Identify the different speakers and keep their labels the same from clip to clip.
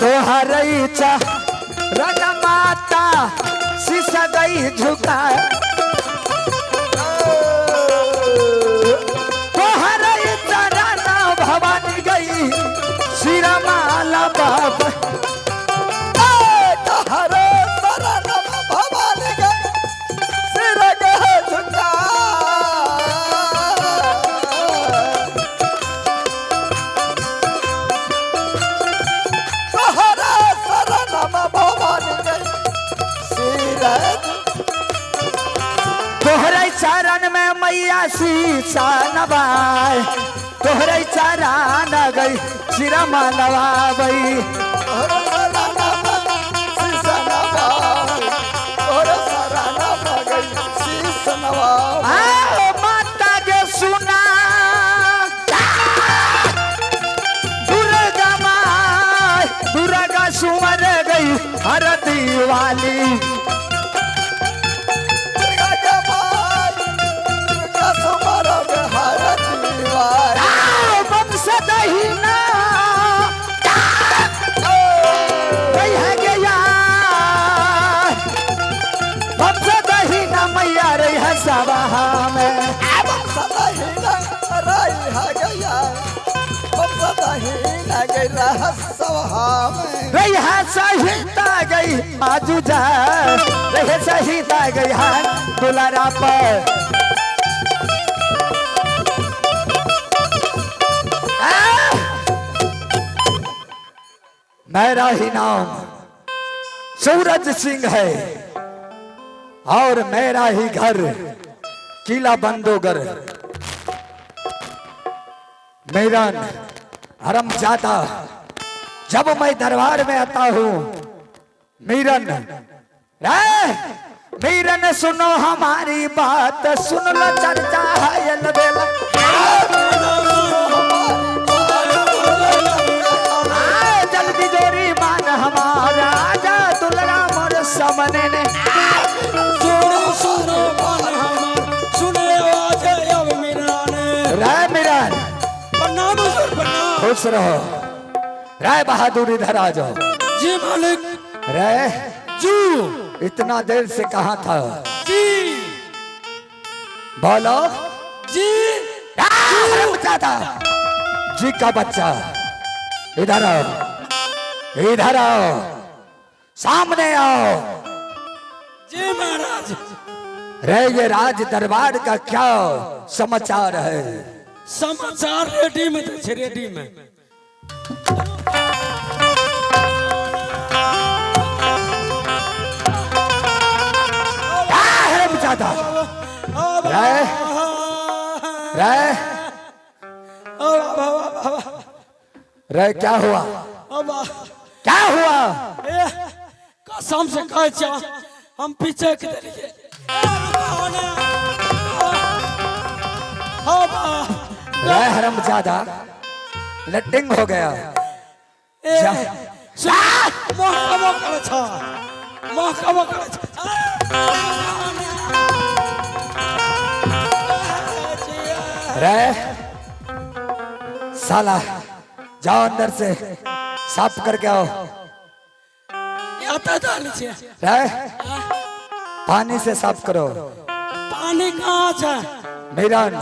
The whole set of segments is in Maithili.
Speaker 1: तोहर इच्छा रन माता शीशा गई झुका। तोहर इच्छा रन भवानी गई सिरमाला बाप।
Speaker 2: तोहर शरण भवानी गई सिर गह झुका। तोहर शरण भवानी गई सिर
Speaker 1: तोहरे चरण में मैया शीशा नवाए, तोहरे चरण गई सिरमा नवाबई।
Speaker 2: तोहर शरण शीश नवाई, तोहर शरण गई शीश नवाई।
Speaker 1: आओ माता के सुना दुर्गा माय, दुर्गा सुमर गई हर दिवाली।
Speaker 2: दुर्गा के माई, दुर्गा सुमर हर दीवारी।
Speaker 1: आओ वंश दहीना गई है गया, वंश दहीना मैया रही है सभा में। रही है सहिता गई आजू जा, रही है सहिता गई है दुलारा पर। आ! मेरा ही नाम सूरज सिंह है और मेरा ही घर किला बंदोगर। मेरा हरम जाता जब मैं दरबार में आता हूँ। मीरन रे मीरन सुनो हमारी बात, सुन लो चर्चा है अलबेला। आ, जल्दी जोरी मान हमारा, आजा दुलरा मोर सामने ने।
Speaker 3: सुनो सुनो मन हमार, सुने आवाज अब मीराने।
Speaker 1: रे मीरन
Speaker 3: प्रणाम हुजूर, प्रणाम।
Speaker 1: खुश रहो। राय बहादुर इधर आ जाओ।
Speaker 3: जी मालिक।
Speaker 1: रे
Speaker 3: जू
Speaker 1: इतना देर से कहाँ था?
Speaker 3: जी
Speaker 1: बोलो
Speaker 3: जी।
Speaker 1: दादा जी का बच्चा इधर आओ, इधर आओ, सामने आओ।
Speaker 3: जी महाराज।
Speaker 1: रे ये राज दरबार का क्या समाचार है?
Speaker 3: समाचार रेडी में दै छै, रेडी में।
Speaker 1: दादा रे रे रे क्या हुआ, क्या हुआ?
Speaker 3: कसम से कहै छियै हम पीछे के देलियै।
Speaker 1: रे हरमजादा लट्टिंग हो गया।
Speaker 3: महकबो करै छ, महकबो करै छ।
Speaker 1: रे साला जाओ अंदर से साफ करके आओ।
Speaker 3: एतऽ दाल छै।
Speaker 1: रे पानी से साफ करो।
Speaker 3: पानी कहाँ छै?
Speaker 1: मीरन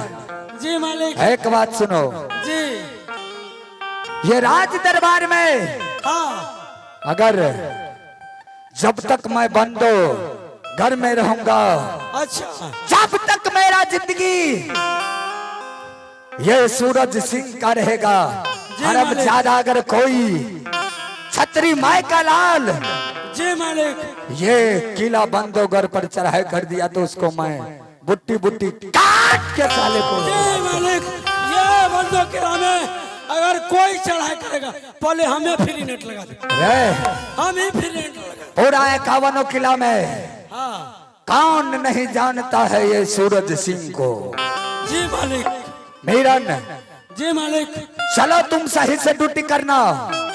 Speaker 3: जी मालिक।
Speaker 1: एक बात सुनो
Speaker 3: जी।
Speaker 1: ये राज दरबार में
Speaker 3: हाँ
Speaker 1: अगर जब तक मैं बंदो घर में रहूंगा,
Speaker 3: अच्छा,
Speaker 1: जब तक मेरा जिंदगी ये सूरज सिंह का रहेगा। हरम ज्यादा अगर कोई छतरी माई का लाल
Speaker 3: जी मालिक
Speaker 1: ये किला बंदोगर पर चढ़ाई कर दिया तो उसको मैं बुट्टी बुट्टी काट के साले को।
Speaker 3: जी मालिक, ये बंदो किला में अगर कोई चढ़ाई करेगा पहले हमें फ्री नेट लगा दे, हम ही फ्री नेट लगा दे।
Speaker 1: पूरा 51 किला में
Speaker 3: हाँ
Speaker 1: कौन नहीं जानता है ये सूरज सिंह को।
Speaker 3: जी मालिक।
Speaker 1: मीरन
Speaker 3: जी मालिक।
Speaker 1: चलो तुम सही से ड्यूटी करना।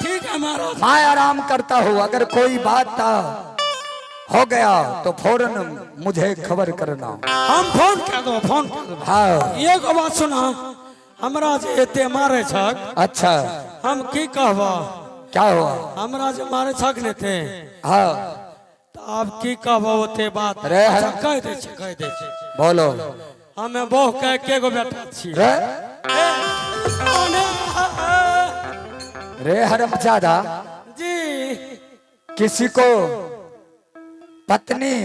Speaker 3: ठीक है महाराज।
Speaker 1: मैं आराम करता हूँ, अगर कोई बात था हो गया तो फौरन मुझे खबर करना।
Speaker 3: हम फोन कर दो, फोन कर दो।
Speaker 1: हाँ
Speaker 3: एगो बात सुना, हमरा जे एते मारे छक।
Speaker 1: अच्छा।
Speaker 3: हम की कहबा?
Speaker 1: क्या हुआ?
Speaker 3: हमरा जे मारे छक ने थे।
Speaker 1: हाँ।
Speaker 3: तो आब की कहबो ओते बात।
Speaker 1: रे
Speaker 3: अच्छा कह दे छी, कह दे छी।
Speaker 1: बोलो।
Speaker 3: हमें बहु के के गो बेटा छी।
Speaker 1: रे रे हरमजादा
Speaker 3: जी।
Speaker 1: किसी को पत्नी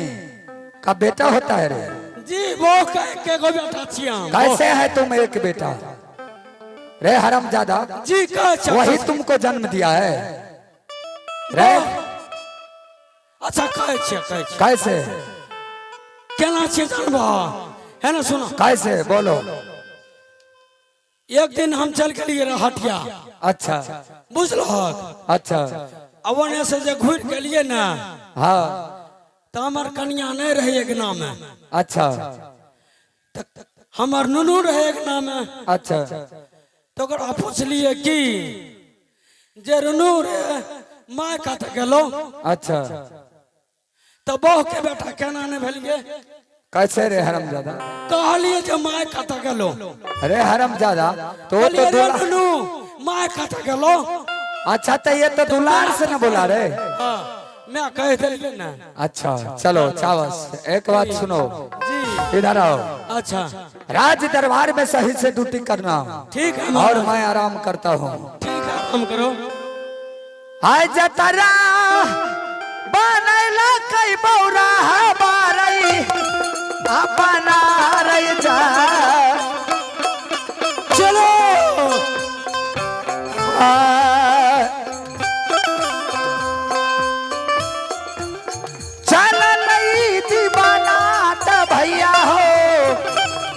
Speaker 1: का बेटा होता है रे?
Speaker 3: जी बहु के के गो बेटा छी हम।
Speaker 1: कैसे है तुम एक बेटा रे हरमजादा?
Speaker 3: जी कह छी।
Speaker 1: वही तुमको जन्म दिया है रे।
Speaker 3: अच्छा कह छी, कह छी।
Speaker 1: कैसे?
Speaker 3: केना छी जानबो है ना? सुनो।
Speaker 1: कैसे बोलो।
Speaker 3: एक दिन हम चल गेलिए रह हटिया।
Speaker 1: अच्छा।
Speaker 3: बुझलहक?
Speaker 1: अच्छा।
Speaker 3: आ ओने से जे घुरि गेलिए ना।
Speaker 1: हाँ।
Speaker 3: तऽ हमर कनिया नहि रहे अंगना में।
Speaker 1: अच्छा।
Speaker 3: तऽ हमर नुनू रहे अंगना में।
Speaker 1: अच्छा।
Speaker 3: तऽ ओकरा पुछलिए की जे रुनू रे माय कत गेलो?
Speaker 1: अच्छा।
Speaker 3: तऽ बहु के बेटा केना नहि भेलिए?
Speaker 1: कैसे रे हरमजादा?
Speaker 3: कहलिए जे my कत गेलो?
Speaker 1: अरे हरमजादा तो तो
Speaker 3: कहलिए रे
Speaker 1: दुला
Speaker 3: नुनू my कत गेलो?
Speaker 1: अच्छा तो ये तो दुलार से न बोला रे।
Speaker 3: हाँ मैं कह दिलिए ना।
Speaker 1: अच्छा चलो चावस एक बात सुनो।
Speaker 3: जी।
Speaker 1: इधर आओ।
Speaker 3: अच्छा।
Speaker 1: राज दरबार में सही से ड्यूटी करना।
Speaker 3: ठीक है।
Speaker 1: और मैं आराम करता हूँ।
Speaker 3: ठीक है आराम करो।
Speaker 1: आय जतरा बनैला कई बौरा बारई अपना रही जा।
Speaker 3: चलो।
Speaker 1: चल लई दीवाना त भैया हो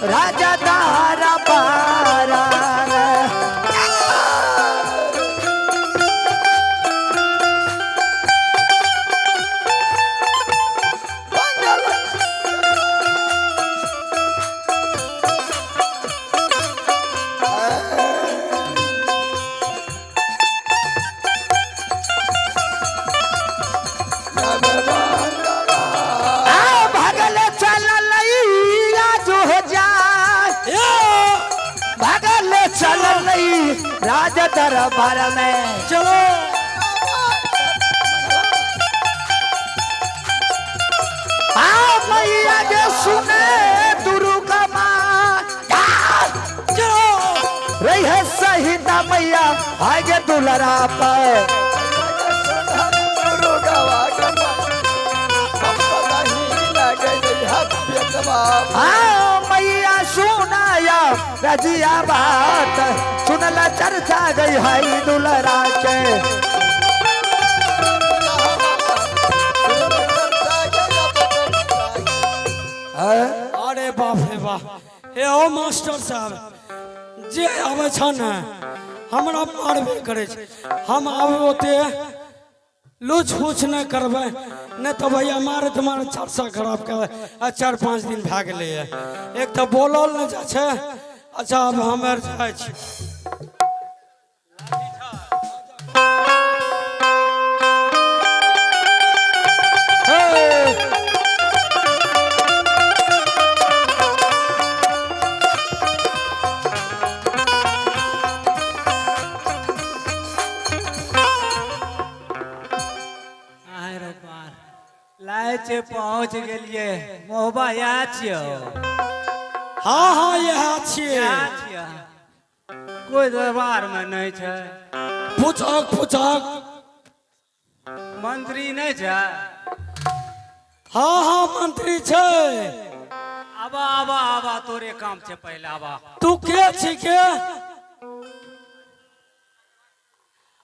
Speaker 1: राजा दारा बारा। आ भगल चल लई जो हो जाए भगल चल लई राज दरबार में।
Speaker 3: चलो।
Speaker 1: आ मैया जे सुने दुर्गा माँ
Speaker 3: चलो।
Speaker 1: रही है सहिता मैया आगे दुलरा पर। आ मैया सुनाया रजिया बात सुनला चर्चा गई है दुलरा के।
Speaker 3: अरे बाप रे बाप। हे ओ मास्टर साहब जे आबै छ ने हमरा मारबे करै छै। हम आब ओते लूच फूच नहि करबै, नहि तऽ भैया मारैत मारैत चर्चा खराब कर आ 4-5 दिन भए गेलैए। एक तऽ बोलल नहि जाइ छै। अच्छा आब हम आर जाइ छी।
Speaker 4: लाए पहुँच गेलिए मोहबा इएह छियौ।
Speaker 3: हाँ हाँ इएह छियै।
Speaker 4: कोई दरबार में नहीं छै।
Speaker 3: पूछक पूछक।
Speaker 4: मंत्री नहीं छै?
Speaker 3: हाँ हाँ मंत्री छै।
Speaker 4: आबा आबा आबा तोरे काम छै पहिले आबा।
Speaker 3: तू के छी के?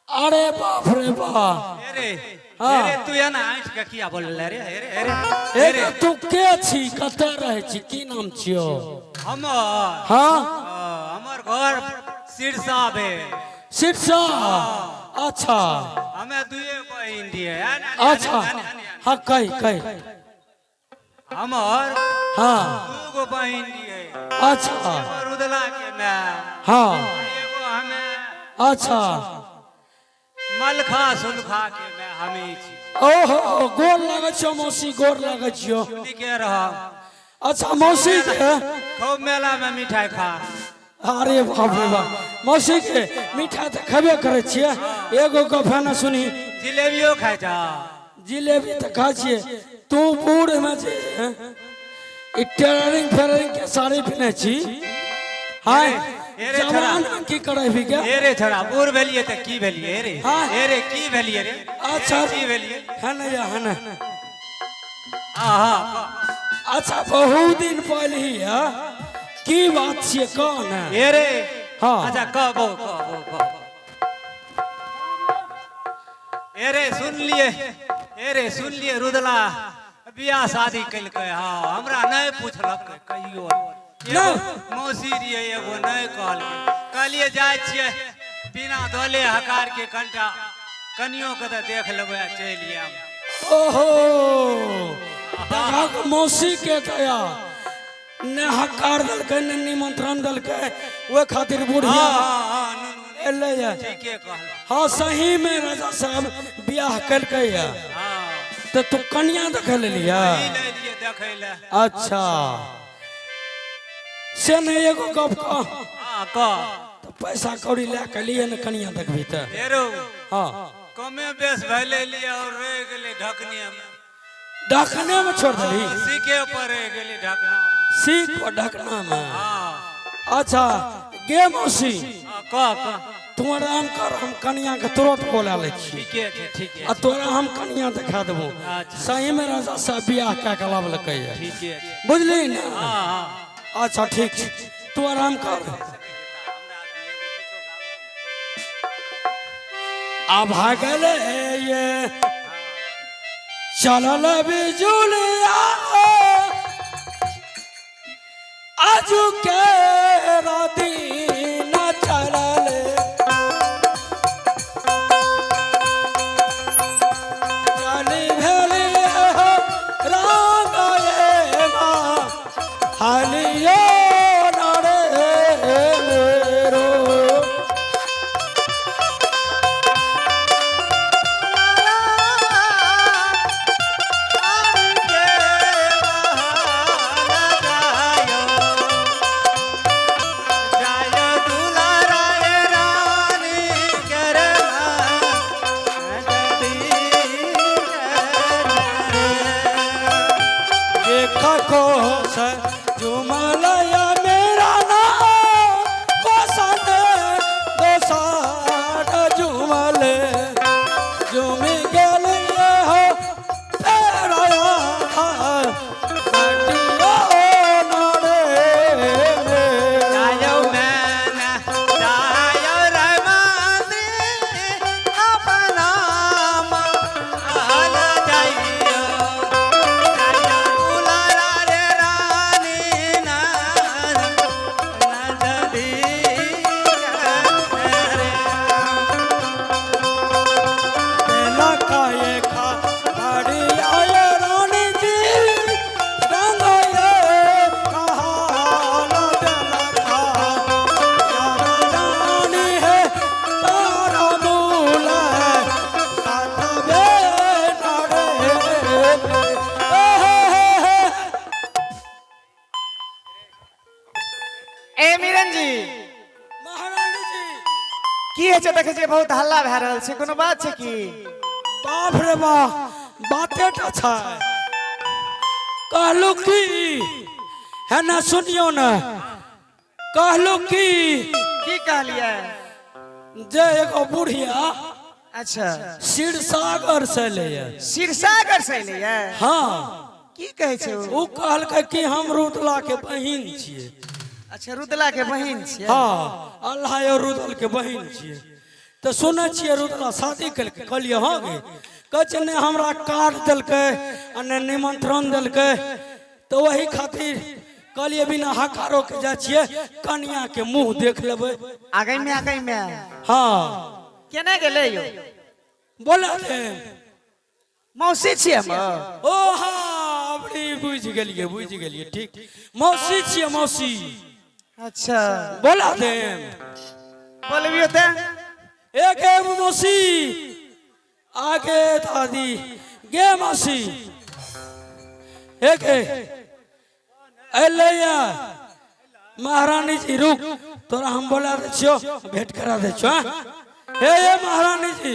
Speaker 3: अरे बाप रे बाप।
Speaker 4: अरे
Speaker 3: हाँ।
Speaker 4: अरे तू एना आँखि के किया बोलले रे? अरे अरे
Speaker 3: अरे तू के छी, कतऽ रहै छी, की नाम छियौ?
Speaker 4: हमर?
Speaker 3: हाँ।
Speaker 4: हमर घर सिरसा भेल।
Speaker 3: सिरसा? अच्छा।
Speaker 4: हमे दुए बहिन दिए।
Speaker 3: अच्छा हाँ कही कही।
Speaker 4: हमर
Speaker 3: हाँ
Speaker 4: 2 गो बहिन दिए।
Speaker 3: अच्छा।
Speaker 4: एगो रुदला के my.
Speaker 3: हाँ।
Speaker 4: एगो हमे।
Speaker 3: अच्छा।
Speaker 4: मलखा सुलखा के my हमी छी।
Speaker 3: ओहो गोर लागै छियौ मौसी, गोर लागै छियौ।
Speaker 4: नीके रह।
Speaker 3: अच्छा मौसी के
Speaker 4: खूब मेला में मिठाई खा।
Speaker 3: अरे बाप रे बाप, मौसी के मिठाई तऽ खेबे करै छियै। एगो गप है ने, सुनी।
Speaker 4: जिलेबियो खाइ छह?
Speaker 3: जिलेबी तऽ खाइ छियै। तू बूढ़ में जे हैं, ई टेलरिंग फेलरिंग के साड़ी पिन्है छी हाय।
Speaker 4: ए रे छोरा।
Speaker 3: जवान में की करेबी के?
Speaker 4: ए रे छोरा, बूढ़ भेलियै तऽ की भेलियै रे?
Speaker 3: हाँ।
Speaker 4: ए रे, की भेलियै रे?
Speaker 3: अच्छा।
Speaker 4: की भेलियै?
Speaker 3: है ना या है ना?
Speaker 4: हाँ हाँ।
Speaker 3: अच्छा, बहुत दिन पहले ही है, की बात छियै, कौन है?
Speaker 4: ए रे।
Speaker 3: हाँ।
Speaker 4: अच्छा, कहबो कहबो कहबो। ए रे, सुन लिए, ए रे, सुन लिए, रुदला बियाह शादी केलकै। हाँ, हमरा नहि पुछलकै कहियो। एगो मौसी रहियै, एगो नहि कहलकै। कहलियै जाइ छियै बिना दले हकार के, कनिटा कनियो के तऽ देख लेबै आ चलि आयब।
Speaker 3: ओहो, देखक मौसी के दया, ने हकार देलकै ने निमंत्रण देलकै, ओहि खातिर बुढ़िया
Speaker 4: हाँ हाँ नुनू।
Speaker 3: एलै है।
Speaker 4: ठीके कहल।
Speaker 3: हाँ, सही में राजा साहब बियाह केलकै है। तऽ तू कनिया देखै लेलियै?
Speaker 4: ई ले लिए देखै लए।
Speaker 3: अच्छा, से नहि, एगो गप कह।
Speaker 4: हाँ, कह।
Speaker 3: तऽ पैसा कौड़ी लए कऽ लिए ने कनिया देखबी तऽ?
Speaker 4: हेरो।
Speaker 3: हाँ।
Speaker 4: कमे बेस भले लिए और रहि गेलै ढकने मे।
Speaker 3: ढकने में छोड़ देली?
Speaker 4: सीके पर रहि गेलै ढकना।
Speaker 3: सीख पर ढकना में?
Speaker 4: हाँ।
Speaker 3: अच्छा गे मौसी।
Speaker 4: हाँ, कह कह।
Speaker 3: तू आराम कर, हम कनिया के तुरंत बोला लै छी।
Speaker 4: ठीके छै, ठीके।
Speaker 3: आ तोरा हम कनिया देखा देबो।
Speaker 4: अच्छा।
Speaker 3: सही में राजा साहब बियाह कए के लाबलकै है।
Speaker 4: ठीके छै।
Speaker 3: बुझली ने?
Speaker 4: हाँ हाँ।
Speaker 3: अच्छा, ठीक छै, तू आराम कर। आ भागल ये चलल बिजुलिया आजू के राती न चलल चली भेली हो राम ये माँ हालियो नरे मेरो। देखा को जुमलया मेरा नाम बसंत दोसार जुमल जुमि गेल हो तेरा बटियो नरे मेरा। लखाए खा बड़ी आए रानी जी रंग ये कहाल दिलखा रानी है तारा मूल सातवे नरे।
Speaker 1: ए मिरन जी।
Speaker 3: महारानी जी।
Speaker 1: की होइ छै? देखै छियै बहुत हल्ला भए रहल छै, कोनो बात छै की?
Speaker 3: बाप रे बाप, बाते टा छै। कहलू की है ना, सुनियो ने, कहलू की।
Speaker 1: की कहलियै?
Speaker 3: जे एगो बुढ़िया क्षीरसागर से एलैए।
Speaker 1: क्षीरसागर से एलैए?
Speaker 3: हाँ।
Speaker 1: की कहै छै ओ?
Speaker 3: ओ कहलकै कि हम रुदला के बहिन छियै।
Speaker 1: अच्छा, रुदला के बहिन छियै?
Speaker 3: हाँ, अल्लाह और रुदल के बहिन छियै। तऽ सुनै छियै रुदला शादी केलकै। कहलियै हाँ गे। कहै छै नहि हमरा कार्ड देलकै आ नहि निमंत्रण देलकै, तऽ ओही खातिर कहलियै बिना हकारो के जाइ छियै, कनिया के मुँह देख लेबै।
Speaker 1: आगे में, आगे में।
Speaker 3: हाँ।
Speaker 1: केना गेलै यौ?
Speaker 3: बोला दे।
Speaker 1: मौसी छियै हम।
Speaker 3: ओ हाँ, अबरी बुझि गेलियै, बुझि गेलियै। ठीक, मौसी छियै मौसी। बोला दे।
Speaker 1: बोलबियौ तऽ।
Speaker 3: एक मौसी आगे दादी गे मौसी, एक एलै। महारानी जी रुक, तोरा हम बोला दै छियो, भेंट करा दै छियो। हे हे महारानी जी।